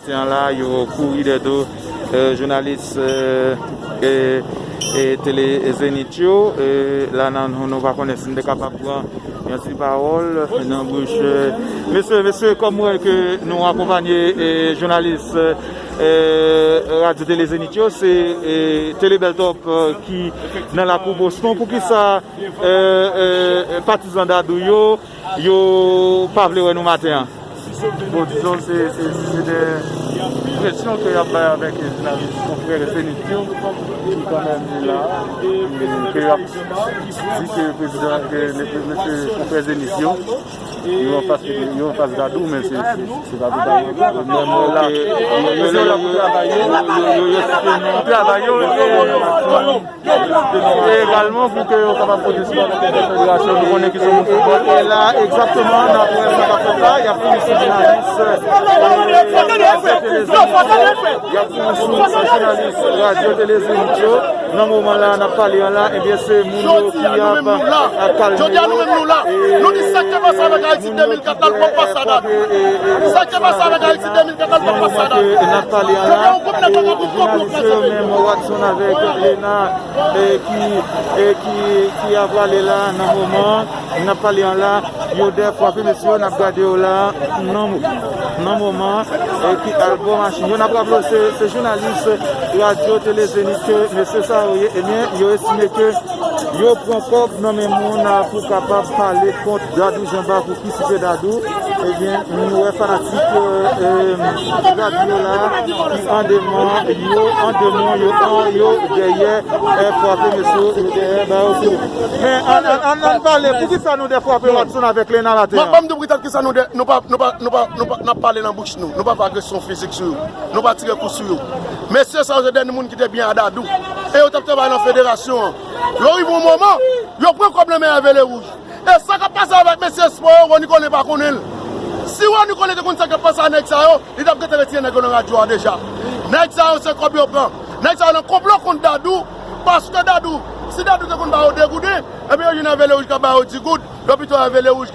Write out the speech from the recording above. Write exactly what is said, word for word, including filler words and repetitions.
Maten an la, yo kouri dèdo, eh, jounalis, eh, eh, eh, Tele Zenith yo. Eh, la, nan, nou, nou pa konnen si n te kapab pran yon ti pawòl nan bouch, eh, mesye, mesye, kòm mwen ke nou akonpanye, eh, jounalis, eh, eh, Radyo Tele Zenith yo, se, eh, Tele Beltòp, eh, ki nan lakou Boston. Poukisa, eh, eh, patizan Dadou yo, yo pa vle wè nou maten an? Bon, dizon, se, se, se de presyon ke y ap bay avèk jounalis konfrè Zenith yo, ki kanmenm la, ke y ap di ke prezidan, ke mesye konfrè Zenith yo, yo anfas, yo anfas Dadou, men se, se, se pa totalman vre. Menm la, yo, yo, yo, yo, yo, yo, yo, yo, yo, yo, yo, yo, yo, yo, yo, yo, yo, E egalman pou ke yo kapab pote sipò nan federasyon, nou konnen ki se yon foutbòl. E la, egzakteman, n ap wè sa k ap fèt la, y ap fini sou jounalis, e, y ap fini sou jounalis Radyo Tele Zenith yo. Nan moman la, n ap pale an la, ebyen, se moun yo ki ap, ap kalme yo. Jodi a, nou menm, nou la. Nou di sa k te pase avèk Ayiti de mil kat la, l pap pase a Dadou. Sa k te pase avèk Ayiti de mil kat la, l pap pase a Dadou. Nan moman ke n ap pale an la, jounalis yo menm, Watson avèk Lena, e ki, e ki, ki ap prale la nan moman n ap pale an la, yo dèyè frape mesye yo, n ap gade yo la nan, nan moman, e ki al bò machin yo. N ap raple w, se, se jounalis Radyo Tele Zenith ke mesye sa yo ye, ebyen, yo estime ke yo pran kòb nan men moun pou kapab pale kont Dadou Jean Bart, ki site Dadou, ebyen, nou wè fanatik, e, e, Dadou yo la, ki an deman, yo an deman, yo an, yo dèyè, e, frape mesye, yo dèyè ba yo kou. Men, ann, ann, ann, ann pale, poukisa nou dèyè frape Watson avèk Lena maten an? Ban m di w poutèt kisa nou dèyè, nou pa, nou pa, nou pa, nou pa, n ap pale nan bouch nou, nou pa fè agresyon fizik sou yo, nou pa tire kou sou yo. Mesye sa yo se dènye moun ki te byen a Dadou, e yo t ap travay nan federasyon an. Yo rive yon moman, yo pran kòb nan men Èvè Lewouj. E sa k ap pase avèk mesye espò yo, Rony Colin pa konnen l. Si Rony Colin te konn sa k ap pase a nèg sa yo, li t ap gentan retire nèg yo nan radyo a deja. Nèg sa yo se kòb yo pran. Nèg sa yo nan konplo kont Dadou, paske Dadou, si Dadou te konn ba yo de gouden, ebyen yo jwenn Èvè Lewouj k ap ba yo di goud, yo pito Èvè Lewouj ke